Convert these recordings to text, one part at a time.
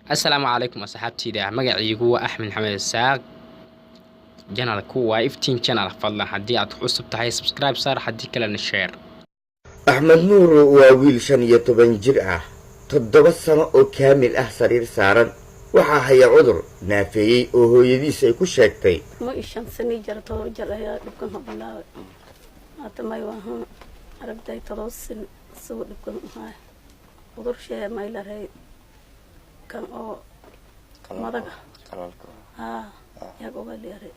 Asalaamu calaykum asxaabteyda, magaciigu waa Axmed Maxamed Isaaq, channelku waa Iftiin Channel. Fadlan haddii aad ku cusub tahay, subscribe saar, haddii kalena share. Axmed Nuur waa wiil 15 jir ah, 7 sano oo kaamil ah sariir saaran. Waxaa haya cudur naafeeyey oo hooyadiis ay ku sheegtay. Ma 5 sanii jira, 7 jir ayaa dhibkan ka bilaabay. Hadda may wahan aragtay 7 sin isagoo dhibkan ahaay. Cudur shee may larey kan oo madaga haa yagobaliyare.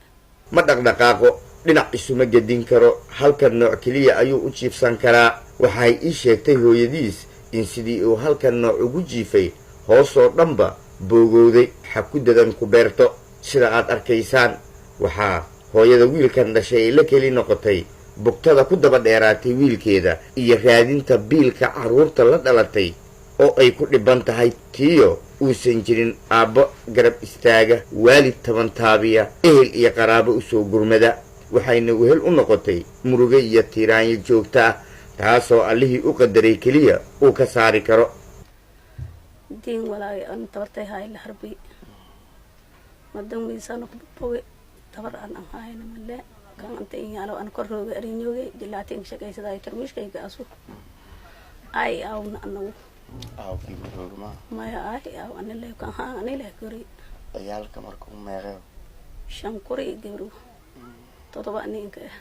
Ma dhaqdhaqaaqo, dhinac isuma gedin karo, halkan nooc keliya ayuu u jiifsan karaa. Waxay ii sheegtay hooyadiis in sidii uu halkan nooc ugu jiifay hoosoo dhanba boogowday, xa ku dadan ku beerto. Sida aad arkaysaan, waxaa hooyada wiilkan dhashay ay la keli noqotay bugtada ku daba dheeraatay wiilkeeda iyo raadinta biilka carruurta la dhalatay oo ay ku dhiban tahay, tiyo uusan jirin aabbo garab istaaga, waalid tabantaabiya, ehel iyo qaraabo usoo gurmada. Waxayna wehel u noqotay murugo iyo tiiraanyo joogta ah, taasoo Allihii u qadaray keliya uu ka saari karo. Diin walaagay an tabartay haay la harbi madan miisano kuboge tabar aan an haayna male kan anta inyaalo an korrooga arinyooge jilaati in shaqaysaday tarmiishkayga asu ay awna anagu. Aawkii roogma? Maya, ay aw anile kan haan anile kuri. Ciyaalka markuu meeqeyo? Shan kuri gabro, 7 aninka ah.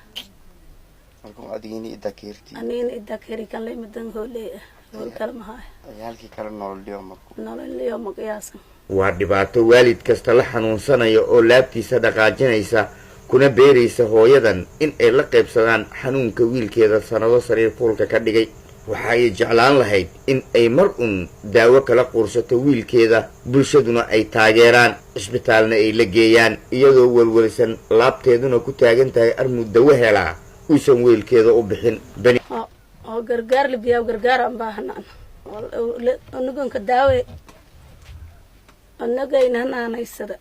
Markuu adigini idakeerti? Anina idakeri kan lay madan hooley ah, hool kale mahaay. Ciyaalkii kale nololyo markuu? Nololyo ma qiyaasan. Waa dhibaato waalid kasta la xanuunsanaya oo laabtiisa dhaqaajinaysa, kuna beeraysa hooyadan in ay la qaybsadaan xanuunka wiilkeeda sannado sariir fuulka ka dhigay. Waxa ay jeclaan lahayd in ay mar un daawo kala quursato wiilkeeda, bulshaduna ay taageeraan, cisbitaalna ay la geeyaan, iyadoo welwelsan, laabteeduna ku taagan tahay armuu dawo helaa uusan wiilkeeda u bixin bani. Oo gargaar libiyaa, gargaar aan baahanaan unuganka daawe, unagayna hanaanaysada,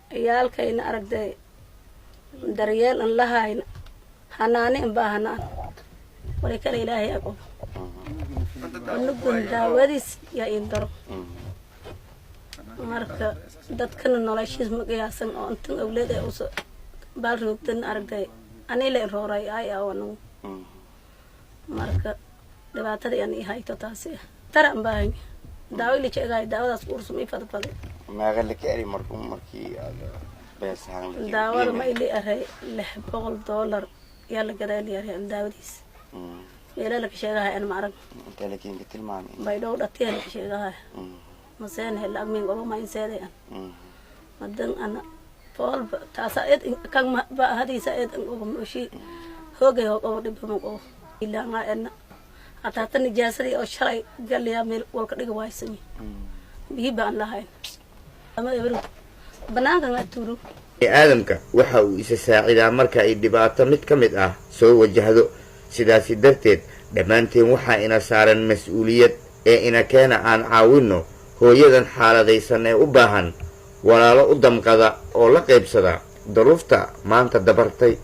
ciyaalkayna aragday daryeel an lahayna, hanaani an baahanaan. Wali kale Ilaahay aqob, unugan daawadiis yaa iin daro. Marka dadkana noloshiis ma qiyaasan oo intan awleed ee usa baal roogtan aragday anila in rooray ay aw anagu. Marka dhibaatada an i hayto taasi ah tara an baahanya daawo ila jeegaay, daawadaas kuursum i fadfaday. Meeqa la ka eri markuu markii aad beesahan? Daawada ma ili aray $600 yaa la gadaa liyaray an daawadiis. Meela laka sheegahay an ma arag. Intee lakinka tilmaamay? Baydhow dhatiya laka sheegahay maseen hel agmin qobo ma inseeday an madan ana foolba taasa ed kan ba hadiisa ed an qobo moshi hoogay hoo qobo dhibba ma qobo ilaanga ena hataa hata nijaasadii oo shalay galiyaa meel walka dhiga waaysanyi biyi baan lahayn ama ebru banaankan aturu. Aadamka waxa uu isa saacidaa marka ay dhibaato mid ka mid ah soo wajahdo. Sidaasi darteed, dhammaanteen waxaa ina saaran mas-uuliyad ee ina keena aan caawinno hooyadan xaaladaysan ee u baahan walaalo u damqada oo la qaybsada daruufta maanta dabartay.